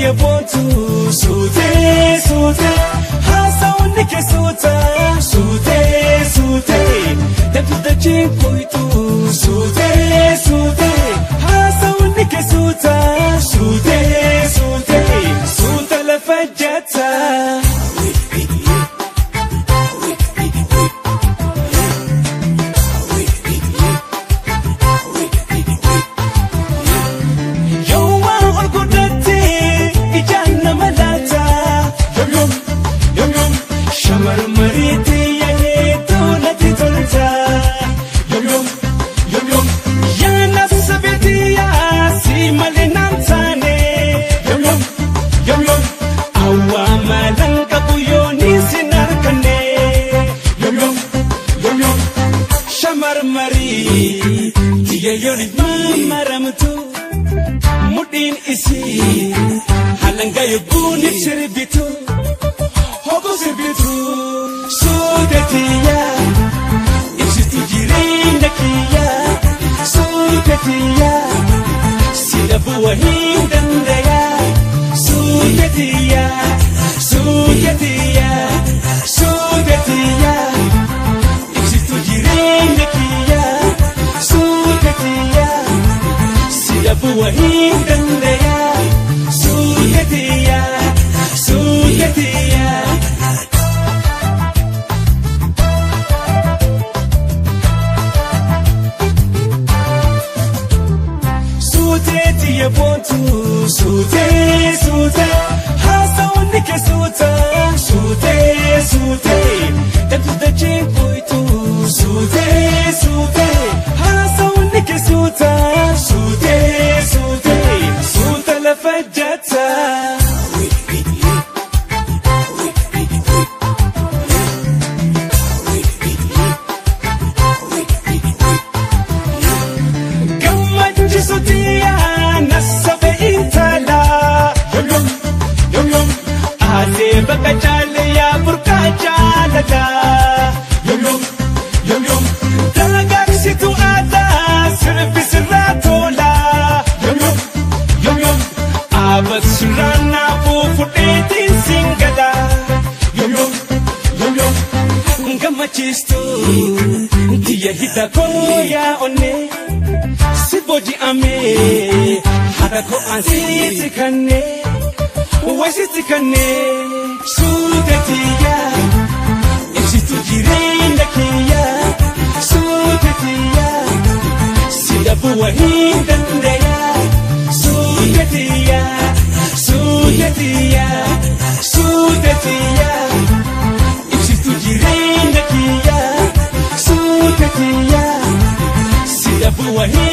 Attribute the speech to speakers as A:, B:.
A: Suutee boontu suutee suutee haasawni kee suuta suutee suutee damtu dachee koyitu suutee suutee haasawni kee suuta suutee suutee suuta lafa jata. Mudhiin isii halanga yogguun sirbitu hogu sirbitu suuta tiyya ibsitu jireenya kiyya suuta tiyya si dhabuu hin dandaya suuta tiyya suuta tiyya suuta tiyya ibsitu jireenya kiyya suuta tiyya. Dhabuu hin dandaya suuta tiyya suuta tiyya. Suutee tiyya boontu suutee suutee haasawni kee suuta suutee suutee damtu dachee koyitu suutee suutee haasawni kee suuta suutee suutee suuta lafa jata. Gammachiisu tiyya nasabe intala yom yom yom aadee bakka caalee yaa burqaa jaalala yom yom yom yom dagaagsitu aadaa sirbi sirraa tola yom yom yom yom aabat sirraa naafuu fudheetiin singala yom yom yom yom gammachiistu tiyya hidha koo yaa onnee. Si booji'amee haadha koo ansiitti kannee wayisitti kannee suuta tiyya ibsitu jireenya kiyya suuta tiyya si dhabuu hin dandaya suuta tiyya suuta tiyya suuta tiyya ibsitu jireenya kiyya suuta tiyya. Dhabuu hin